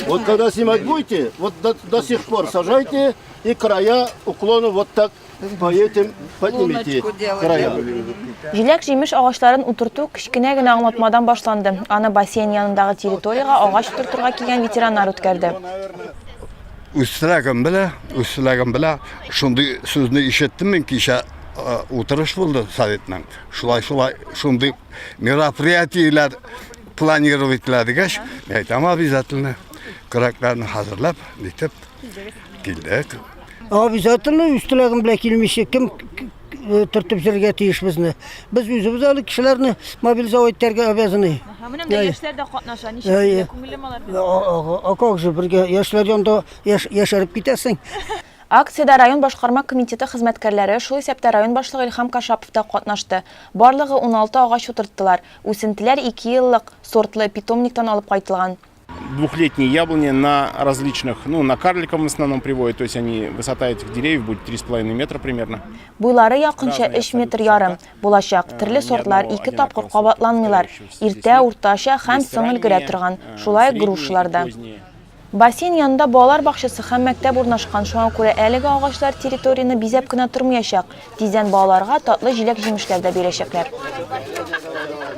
Вот когда снимать будете, вот до, до сих пор сажайте и края уклона вот так по этим поднимите края. Җиләк-җимеш агачларын утырту кечкенә генә аңлатмадан башланды. Аны бассейн янындагы территориягә агач утыртырга килгән ветераннар үткәрде. Үз теләгем белә, үз теләгем белә. Шундый сүзне ишеттем мин кичә э, утырыш булды советның. Шулай шулай шундый мероприятиеләр планировать ителә дигәч, мин әйтәм обязательно көрәкләрне хәзерләп, нитеп килдек. Обязательно үз теләгем белән килмичә кем э, төртеп җөрергә тиеш безне? Без үзебез әле кешеләрне мобилизовать итәргә обязаны. Менә монда яшьләр дә катнаша. Ничек сезгә, күңеллеме алар белән? А как же, бергә яшьләр янында яшәреп китәсең. Акциядә район башкарма комитеты хезмәткәрләре, шул исәптә район башлыгы Илһам Кашапов та катнашты. Барлыгы 16 агач утырттылар. Үсентеләр икееллык сортлы питомниктан алып кайтылган. Двухлетние яблони на различных, ну, на карликовом в основном приводят, то есть они, высота этих деревьев будет 3,5 метра примерно. Буйлары якынча өч метр ярым булачак. Төрле сортлар ике тапкыр кабатланмыйлар, иртә, уртача һәм соң өлгерә торган, шулай ук грушалар да. Бассейн янында балалар бакчасы һәм мәктәп урнашкан, шуңа күрә әлеге агачлар территорияне бизәп кенә тормыячак, тиздән балаларга татлы җиләк-җимешләр дә бирәчәкләр.